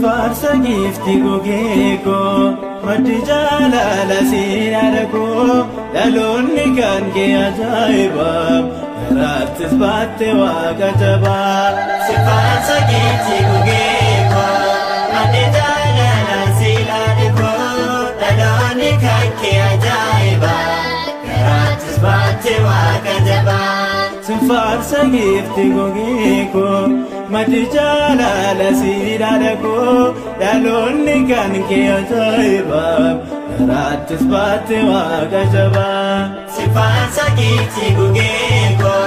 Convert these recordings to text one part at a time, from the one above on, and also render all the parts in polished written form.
Faarsa giifti gogeekoo maddi jaalala siin koo dhaloonni kan kee ajaa'ibaa garaattis baatte waaqa jabaa. Si faarsa giifti gogeekoo maddi jaalala siin koo dhaloonni kan kee ajaa'ibaa garaattis baatte waaqa jabaa. Si faarsa giifti gogeekoo. Maddi jaalala siidhaadha koo dhaloonni kan kee ajaa'ibaa garaattis baatte waaqa jabaa. Si faarsa giifti gogeekoo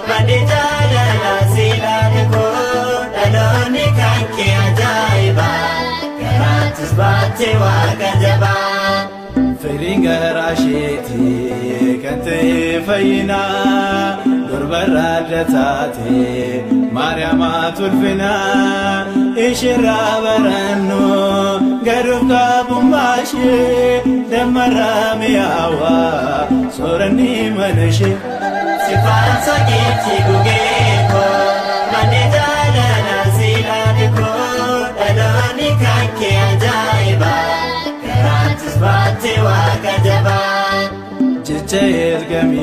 maddi jaalala siidhaadha koo dhaloonni kan kee ajaa'ibaa garaattis baatte waaqa jabaa. Firiin garaa isheetii kan ta'e fayyinaa durbarraa adda taate Maariyaama tulfinaa isheerraa barannu gaduuf qabummaa ishee dammarraa mi'aawaa sooranni mana ishee. Si faarsa giifti gogeekoo maddi jaalala siidhaadha koo dhaloonni kan kee ajaa'ibaa. Garaattis baatte waaqa jabaa. Jecha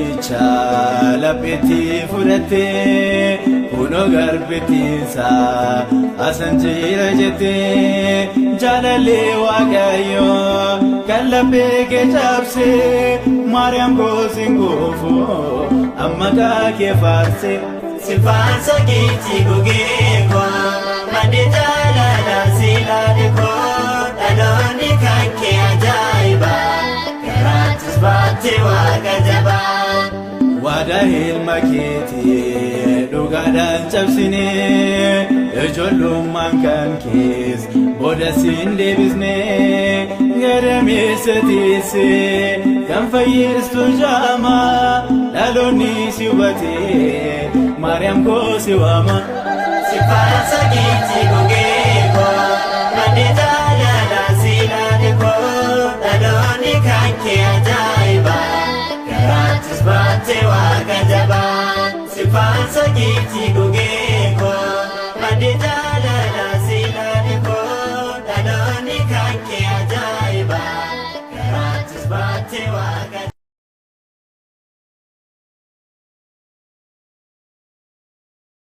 ergamichaa lapheetti fudhattee kunoo garbittiinsaa asan jira jettee jaalallee waaqayyoo kan laphee kee cabsee Maariyaam goosiin goofuu amma kaakee faarsee. Si faarsa giifti gogeekoo maddi jaalala siidhaadha koo dhaloonni kan kee ajaa'ibaa. Garaattis baatte waaqa jabaa. Waadaa ilma keetii dhugaadhaan cabsinee ijoollummaan kan kees booda siin deebisnee gadameessa teessee kan fayyistu jaamaa dhaloonni si hubatee Maariyaam koo si waama. Si faarsa giifti gogeekoo maddi jaalala siidhaadha koo dhaloonni kan kee ajaa'ibaa. Garaattis baatte waaqa jabaa. Si faarsa giifti gogeekoo maddi jaalala siidhaadha koo dhaloonni kan.